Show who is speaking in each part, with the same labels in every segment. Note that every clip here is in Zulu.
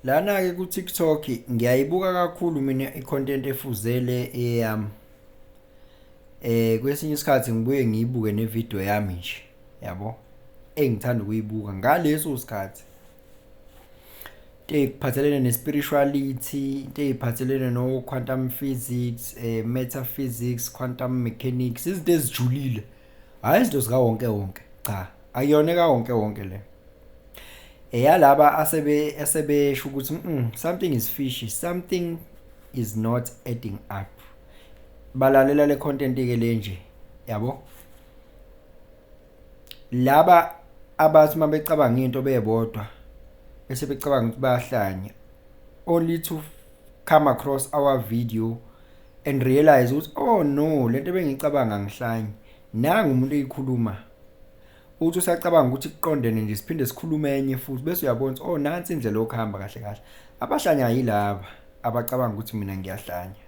Speaker 1: Lana-ke ku-TikTok ngiyayibuka kakhulu mina i-content efuze le eyami. Kwesinye isikhathi ngibuye ngiyibuke ne-video yami nje, yabo, engithanda ukuyibuka ngaleso sikhathi. Into ey'phathelene ne-spirituality, into ey'phathelene no-quantum physics, metaphysics, quantum mechanics, izinto ezijulile, hhayi izinto zikawonke wonke, cha, akuyona ekawonke wonke le. Eyalaba asebesho ukuthi something is fishy, something is not adding up. Balalela le content ke le nje, yabo. Laba abathi mabecabanga into bebodwa bese becabanga ukuthi bayahlanya, only to come across our video and realize ukuthi, "Oh no, lento bengicabanga ngihlanyi, nangu umuntu eyikhuluma." Uthi usacabanga ukuthi kuqondene nje, siphinde sikhulume enye futhi, bese uyabona ukuthi, "Oh, nansi indlela yokuhamba kahle kahle." Abahlanya yilaba abacabanga ukuthi mina ngiyahlanya.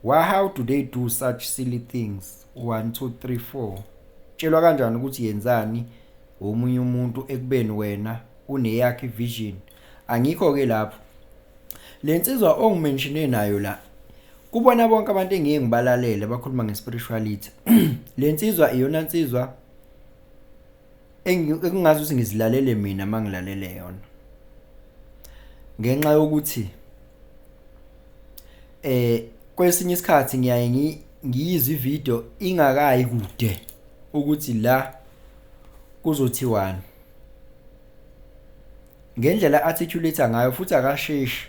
Speaker 1: Why, how do they do such silly things? 1 2 3 4. Tshelwa kanjani ukuthi yenzani omunye umuntu ekubeni wena uneyakhe vision? Angikho ke lapho. Le nsizwa ongimenshine nayo la, kubona bonke abantu engiye ngibalalele bakhuluma nge-spirituality, le nsizwa iyona nsizwa engingazi ukuthi ngizilalele mina mangilalele yona, ngenxa yokuthi kwesinye isikhathi ngiyaye ngiyizwe ivideo ingakayi kude ukuthi la kuzothiwani, ngendlela articulate ngayo, futhi akasheshi,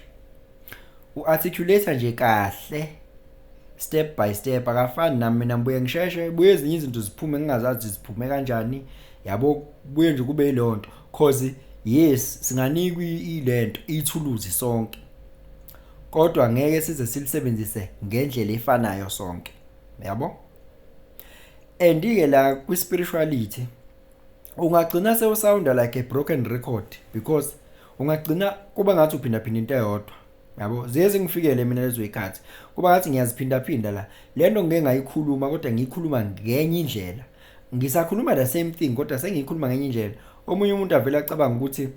Speaker 1: u-articulate nje kahle step by step. Akafani nami, mina ngibuye ngisheshe, buye ezinye izinto ziphume ngingazazi ziphume kanjani, yabo, kubuye nje kube yileyo nto, 'cause yes, singanikwa ilento ithuluzi sonke, kodwa ngeke size silisebenzise ngendlela efanayo sonke, yabo. And-ke la kwi-spirituality ungagcina sewusawunda like a broken record, because ungagcina kuba ngathi uphindaphinda into eyodwa, yabo. Ziye zingifikele mina lezo y'khathi, kuba ngathi ngiyaziphindaphinda la le nto ngike ngayikhuluma, kodwa ngiyikhuluma ngenye indlela. Ngisakhuluma the same thing, kodwa sengiyikhuluma ngenye indlela. Omunye umuntu avele acabanga ukuthi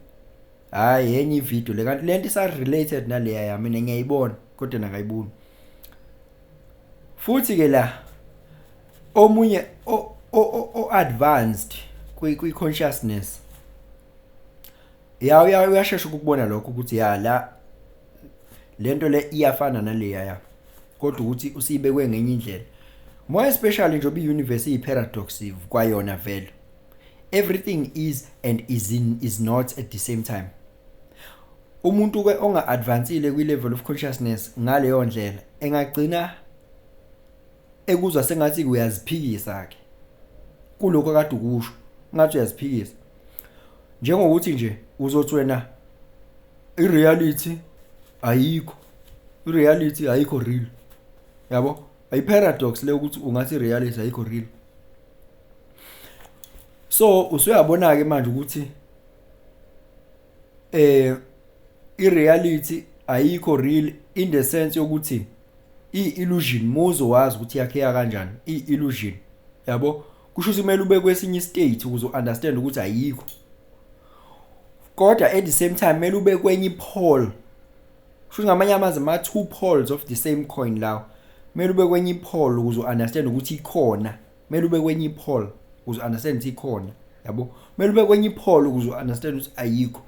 Speaker 1: hhayi, enye ividiyo le, kanti le nto isa-related naleya yami. Mina ngiyayibona, kodwa yena akayiboni. Futhi-ke la omunye o-advanced kwi-consciousness ya uyashesha ukukubona lokho ukuthi ya, la lento le iyafana naleya ya, kodwa ukuthi usiyibekwe ngenye indlela. More especially njengoba i-universe iyi-paradox kwayona vele, everything is and is in is not at the same time. Umuntu ke onga-advancile kwi-level of consciousness ngaleyo ndlela engagcina ekuzwa sengathi uyaziphikisa ke kulokho akade ukusho, ngathi uyaziphikisa, njengokuthi nje uzothi wena i-reality ayikho, i-reality ayikho real, yabo. Ayi-paradox le ukuthi ungathi i-reality ayikho real. So usuyabona ke manje ukuthi i-reality ayikho real in the sense yokuthi i-illusion, muzo wazi ukuthi yakheka kanjani i-illusion, yabo. Kusho ukuthi kumele ube kwesinye state ukuze u-understand ukuthi ayikho, kodwa at the same time kumele ube kwenye pole. Kusho ngamanye amazwi ama two poles of the same coin lawo. Kumele ube kwenye pole ukuze u-understand ukuthi ikhona, kumele ube kwenye pole ukuze u-understand ukuthi ikhona, yabo. Kumele ube kwenye pole ukuze u-understand ukuthi ayikho.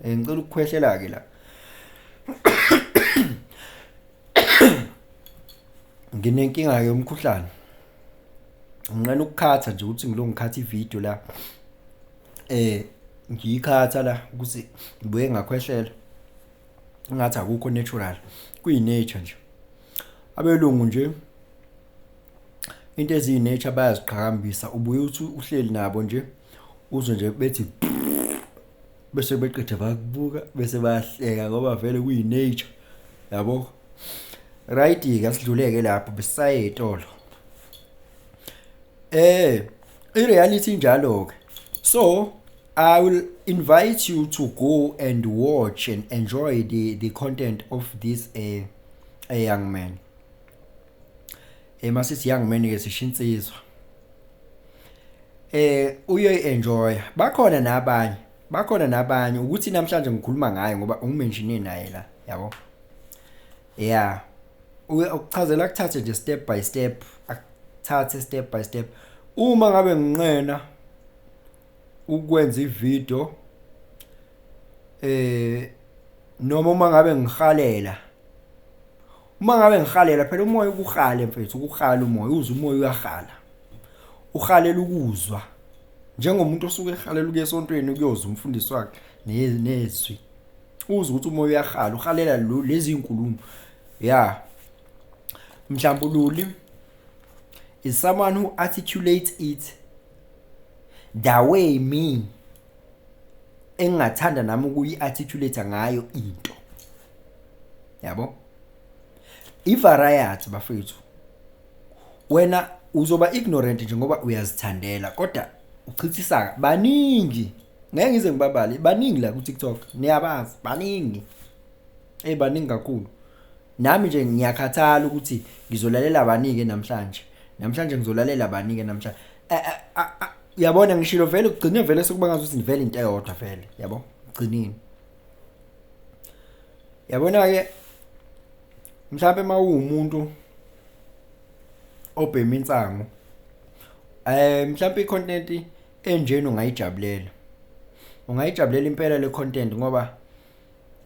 Speaker 1: Ngicela ukukhwehlela ke la, nginenkinga yomkhuhlane, nginqena ukukhatha nje ukuthi ngilo ngikhatha ivideo la, ngiyikhatha la ukuthi ngibuye ngakhwehlela ngathi akukho natural, kuyi-nature nje. Abelungu nje into eziyi-nature bayaziqhakambisa. Ubuye uthi uhleli nabo nje, uzwe nje bethi, bese beqede bakubuka, bese bayahleka, ngoba vele kuyi-nature, yabo. Right-ke, asidluleke lapho, besisaye ey'tolo. I-reality injalo-ke. So I will invite you to go and watch and enjoy the content of this a young man. Masithi young man ke, sisho insizwa. Uyoyi-enjoy. Bakhona nabanye. Bakhona nabanye, ukuthi namhlanje ngikhuluma ngaye ngoba ungimenshine naye la, yabo. Yeah, ukuchazela kuthathe nje step by step, akuthathe step by step. Uma ngabe nginqena ukwenza ivideo noma uma ngabe ngihalela, uma ngabe ngihalela phela umoya ukuhale mfethu, ukuhala umoya, uzwe umoya uyahala, uhalela ukuzwa njengomuntu osuke ehalela ukuya esontweni ukuyozwa umfundisi wakhe nezwi, uzwe ukuthi umoya uyahala, uhalela lezi zinkulumo. Yeah, mhlawumbe uLuli is someone who articulates it the way me engingathanda nami ukuyi-articulate ngayo into, yabo. I-variety bafethu, wena uzoba ignorant nje ngoba uyazithandela, kodwa uchithisa baningi, ngeke ngize ngibabale, baningi la ku TikTok, niyabazi, baningi, baningi kakhulu. Nami nje ngiyakhathala ukuthi ngizolalela baningi namhlanje, namhlanje ngizolalela baningi namhlanje. Uyabona ngishilo vele kugcine vele sekuba ngathi vele into eyodwa vele, yabo, gcinini. Yabona ke mhlawumbe mawumuntu obhema insangu, mhlawumbe icontent enjena ungayijabulela, ungayijabulela impela le content, ngoba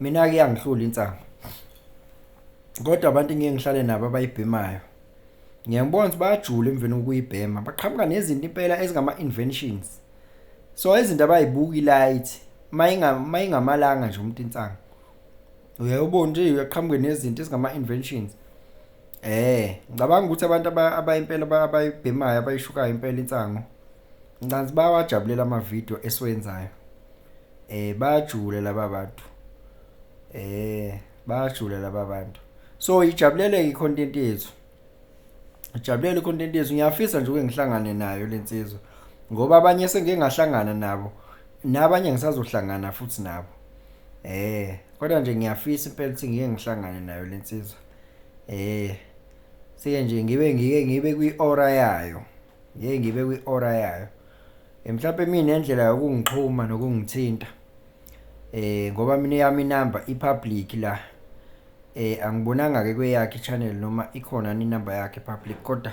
Speaker 1: mina ke iyangihlula insangu. Kodwa abantu ngeke ngihlale nabo abayibhemayo, ngiyabona ukuthi bayajula emveni kokuyibhema, baqhamuka nezinto impela ezingama inventions. So izinto abayibuki light, mayingamalanga nje umuntu insangu, uyayibona nje uyaqhamuka nezinto ezingama inventions. Ngicabanga ukuthi abantu abayimpela abayibhemayo abayishukayo impela insangu, ngicabanga bayawajabulela ama video esiwenzayo. Bayajula laba bantu, bayajula laba bantu. So ijabulele icontent yethu, ijabulele icontent yethu. Ngiyafisa nje ukuke ngihlangane nayo lensizwa, ngoba abanye sengike ngahlangana nabo, nabanye ngisazohlangana futhi nabo. Kodwa nje ngiyafisa impela ukuthi ngike ngihlangane nayo lensizwa. Sike nje ngibe ngike ngibe kwi-aura yayo, ngike ngibe kwi-aura yayo. Mhlawumbe mina indlela yokungixhuma nokungithinta, ngoba mina eyami inamba i-public la. Angibonanga ke kweyakhe i-channel noma ikhona inamba yakhe public, kodwa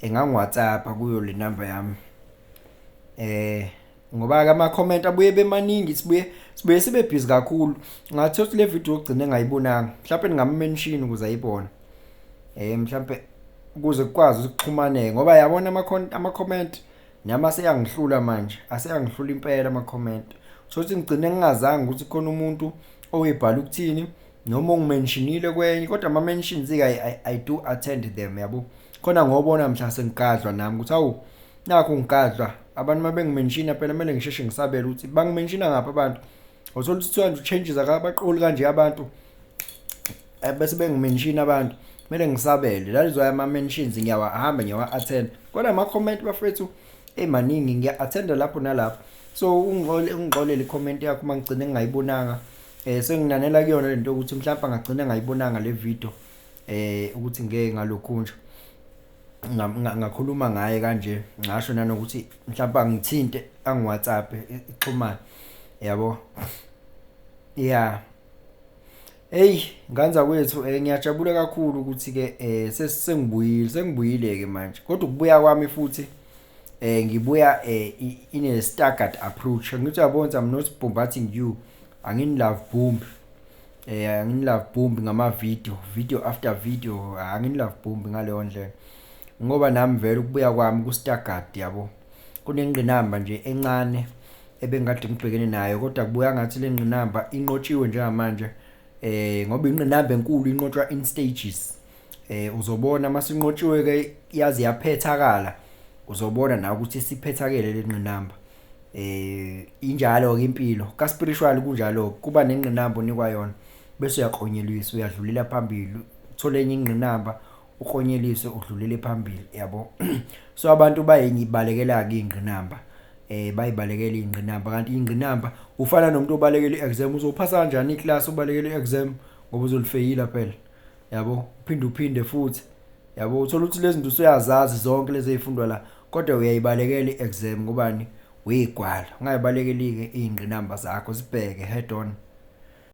Speaker 1: engangi-WhatsApp kuyo le namba yami. Ngoba ke ama comment abuye bemaningi, sibuye sibe busy kakhulu. Ngathi ukuthi le video ogcina engayibonanga, mhlawumbe ningammention ukuze ayibone. Mhlawumbe ukuze kukwazi ukuxhumaneka, ngoba yabona ama comment nami aseyangihlula manje, aseyangihlula impela ama comment. So ukuthi ngigcine ngingazange ukuthi khona umuntu oyibhala ukuthini noma ongimentionile kwenye, kodwa ama mentions ke I do attend them, yabo. Khona ngobona mhla sengigadlwa nami ukuthi awu nakho ngigadlwa, abantu mabengimentiona phela kumele ngisheshe ngisabele ukuthi bangimentiona ngapha abantu. Uthola ukuthi kuthiwa nje changes akabaqoli kanje abantu, bese bengimentiona abantu, kumele ngisabele. That is why ama mentions ngiyawahamba ngiyawa attend, kodwa ama comment bafethu emaningi ngiya attend lapho nalapho. So ungixolele i-comment yakho mangigcine ngingayibonanga. Senginanela kuyona lento ukuthi mhlawumbe angagcina ngayibonanga le video, ukuthi ngeke ngalokhu nje ngakhuluma ngaye kanje, ngasho nanokuthi mhlawumbe angithinte angi-WhatsApp ixhumane, yabo. Yeah, hey nganza kwethu, ngiyajabula kakhulu ukuthi ke sengibuyile, sengibuyile ke manje. Kodwa ukubuya kwami futhi ngibuya in a staggered approach. Ngithi uyabona, I'm not bombarding you, angini love bomb, angini love bomb ngama video, video after video, angini love bomb ngaleyo ndlela, ngoba nami vele ukubuya kwami ku staggered, yabo. Kunengqinamba nje encane ebengikade ngibhekene nayo, kodwa kubuya ngathi le ngqinamba inqotshiwe njengamanje, ngoba ingqinamba enkulu inqotshwa in stages. Uzobona masinqotshiwe ke yazi yaphethakala, uzobona nawe ukuthi siphethakele le ngqinamba. Injalo ke impilo ka spiritual, kunjalo, kuba nengqinamba onikwa yona bese uyaklonyeliswa, uyadlulela phambili, uthola enye ingqinamba, uklonyeliswe, udlulele phambili, yabo. So abantu bayibalekela ke ingqinamba, bayibalekela ingqinamba, kanti ingqinamba ufana nomuntu obalekela iexam. Uzophasa kanjani iclass ubalekela iexam? Ngoba uzolifeyila phela, yabo, uphinde uphinde futhi, yabo. Uthola ukuthi lezi zinto usuyazazi zonke lezi ezifundwa la, kodwa uyayibalekela iexam ngobani? Wegwala, ungayibalekeli-ke iy'ngqinamba zakho, zibheke head on.